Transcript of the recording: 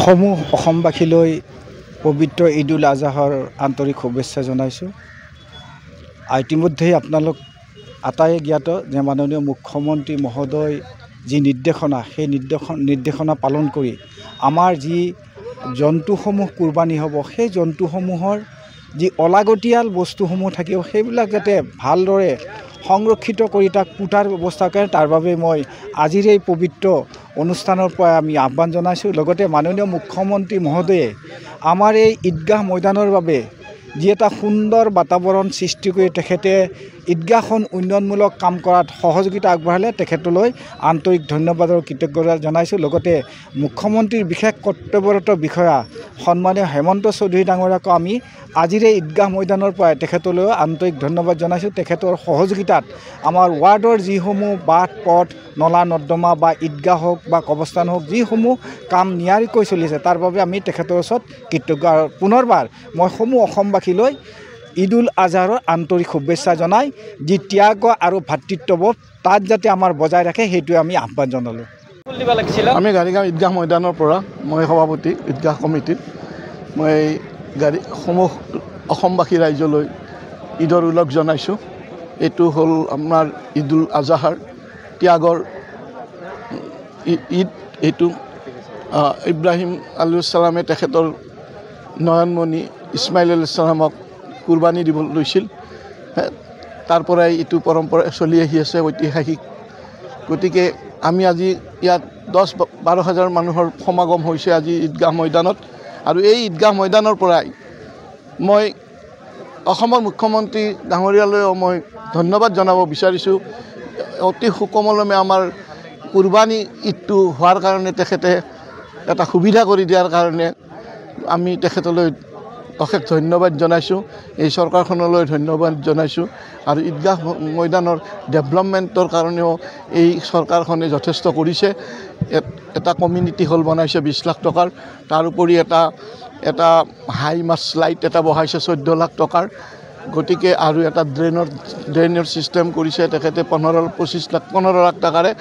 সমূহ অসমবাসীলৈ পবিত্ৰ ঈদ উল আজহাৰ আন্তৰিক শুভেচ্ছা জনাইছোঁ। ইতিমধ্যেই আপোনালোক আটাইয়ে জ্ঞাত যে মাননীয় মুখ্যমন্ত্ৰী মহোদয় যি নিৰ্দেশনা, সেই নিৰ্দেশনা পালন কৰি আমাৰ যি জন্তুসমূহ কুৰবানী হ'ব, সেই জন্তুসমূহৰ যি অলাগতিয়াল বস্তুসমূহ থাকিব সেইবিলাক যাতে ভালদৰে সংৰক্ষিত কৰি তাক পোতাৰ ব্যৱস্থা কৰে, তাৰ বাবে মই আজিৰ এই পবিত্ৰ অনুষ্ঠানৰ পৰা আমি আহ্বান জনাইছোঁ। লগতে মাননীয় মুখ্যমন্ত্ৰী মহোদয়ে আমাৰ এই ঈদগাহ মৈদানৰ বাবে যি এটা সুন্দৰ বাতাবৰণ সৃষ্টি কৰি তেখেতে ঈদগাহখন উন্নয়নমূলক কাম কৰাত সহযোগিতা আগবঢ়ালে, তেখেতলৈ আন্তৰিক ধন্যবাদ আৰু কৃতজ্ঞতা জনাইছোঁ। লগতে মুখ্যমন্ত্ৰীৰ বিশেষ কৰ্তব্যৰত বিষয়া সন্মানীয় হেমন্ত চৌধুৰী ডাঙৰীয়াকো আমি আজিৰ এই ঈদগাহ মৈদানৰ পৰাই তেখেতলৈও আন্তৰিক ধন্যবাদ জনাইছোঁ। তেখেতৰ সহযোগিতাত আমাৰ ৱাৰ্ডৰ যিসমূহ বাট পথ, নলা নৰ্দমা বা ঈদগাহ হওক বা কবৰস্থান হওক, যিসমূহ কাম নিয়াৰিকৈ চলিছে তাৰ বাবে আমি তেখেতৰ ওচৰত কৃতজ্ঞ। আৰু পুনৰবাৰ মই সমূহ অসমবাসীলৈ ঈদ উল আজহাৰৰ আন্তৰিক শুভেচ্ছা জনাই যি ত্যাগ আৰু ভাতৃত্ববোধ তাত যাতে আমাৰ বজাই ৰাখে সেইটোৱে আমি আহ্বান জনালোঁ। আমি গাড়ীগাঁও ঈদগাহ মৈদানৰ পৰা, মই সভাপতি ঈদগাহ কমিটিৰ, মই গাড়ীসমূহ অসমবাসী ৰাইজলৈ ঈদৰ ওলগ জনাইছোঁ। এইটো হ'ল আপোনাৰ ঈদ উল আজহাৰ ত্যাগৰ ঈদ। এইটো ইব্ৰাহিম আলাইহিছ ছালামে তেখেতৰ নয়নমণি ইছমাইল আলাইহিছ ছালামক কুৰবানী দিব লৈছিল, তাৰ পৰাই এইটো পৰম্পৰা চলি আহি আছে ঐতিহাসিক। গতিকে আমি আজি ইয়াত 10-12 হাজাৰ মানুহৰ সমাগম হৈছে আজি ঈদগাহ মৈদানত। আৰু এই ঈদগাহ মৈদানৰ পৰাই মই অসমৰ মুখ্যমন্ত্ৰী ডাঙৰীয়ালৈও মই ধন্যবাদ জনাব বিচাৰিছোঁ। অতি সুকলমে আমাৰ কুৰবানী ঈদটো হোৱাৰ কাৰণে তেখেতে এটা সুবিধা কৰি দিয়াৰ কাৰণে আমি তেখেতলৈ অশেষ ধন্যবাদ জনাইছোঁ, এই চৰকাৰখনলৈ ধন্যবাদ জনাইছোঁ। আৰু ঈদগাহ মৈদানৰ ডেভেলপমেণ্টৰ কাৰণেও এই চৰকাৰখনে যথেষ্ট কৰিছে। এটা কমিউনিটি হল বনাইছে 20 লাখ টকাৰ, তাৰোপৰি এটা হাই মাছ লাইট এটা বহাইছে 14 লাখ টকাৰ। গতিকে আৰু এটা ড্ৰেইনৰ ছিষ্টেম কৰিছে তেখেতে 15-25 লাখ, 15 লাখ টকাৰে।